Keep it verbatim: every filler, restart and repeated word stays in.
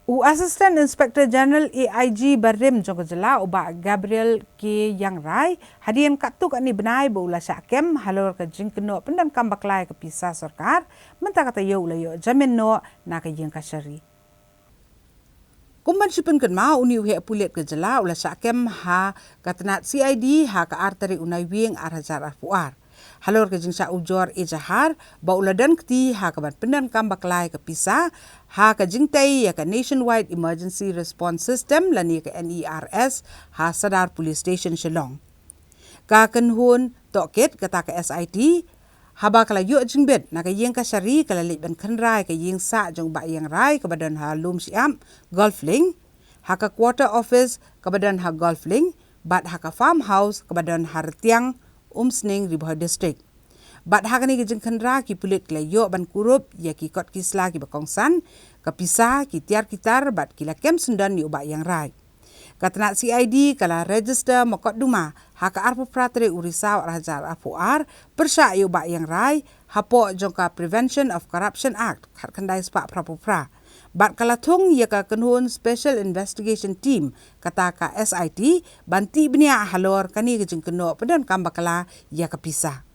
U Assistant Inspector General A I G barim jong ka jylla u Bah Gabriel K Iangrai hadien katto katne bnai ba u la shah kem halor ka jingkynnoh pyndonkam bakla ïa ka pisa sorkar, mynta ka taïew u la ïoh jamin noh na ka ïing kashari. Kum ban shu pynkynmaw, une u heh pulit ka jylla u la shah kem ha ka tnat C I D ha ka ar tarik u Naiwieng ar hajar arphew ar halor ka jingshah ujor ejahar ba u la don kti ha ka ban pyndonkam bakla ïa ka pisa ha ka jingtei ïa ka Nationwide Emergency Response System lane ka N E R S ha Sadar Police Station Shillong. Ka kynhun tohkit kata ka S I T, haba ka la ïoh jingbit na ka ïing kashari, ka la leit ban khynra ïa ka ïing sah jong u Bah Iangrai kaba don ha Lumshyiap, Golf Link, ha ka quarter office kaba don ha Golf Link, bad ha ka farmhouse kaba don ha Rtiang, Umsning, Ri Bhoi District. Bad ha kane ka jingkhynra, ki pulit ki la ïoh ban kurup ïa ki kot ki sla kiba kongsan, ka pisa, ki tiar ki tar, bad ki la kem syndon ïa u Bah Iangrai. Ka tnat C I D ka la register mukotduma ha ka arphew phra tarik u Risaw ar hajar arphew ar pyrshah ïa u Bah Iangrai hapoh jong ka Prevention of Corruption Act khatkhyndai spah phraphew phra. Bad ka la thung ïa ka kynhun Special Investigation Team, kata ka S I T, ban tih bniah halor kane ka jingkynnoh pyndonkam bakla ïa ka pisa.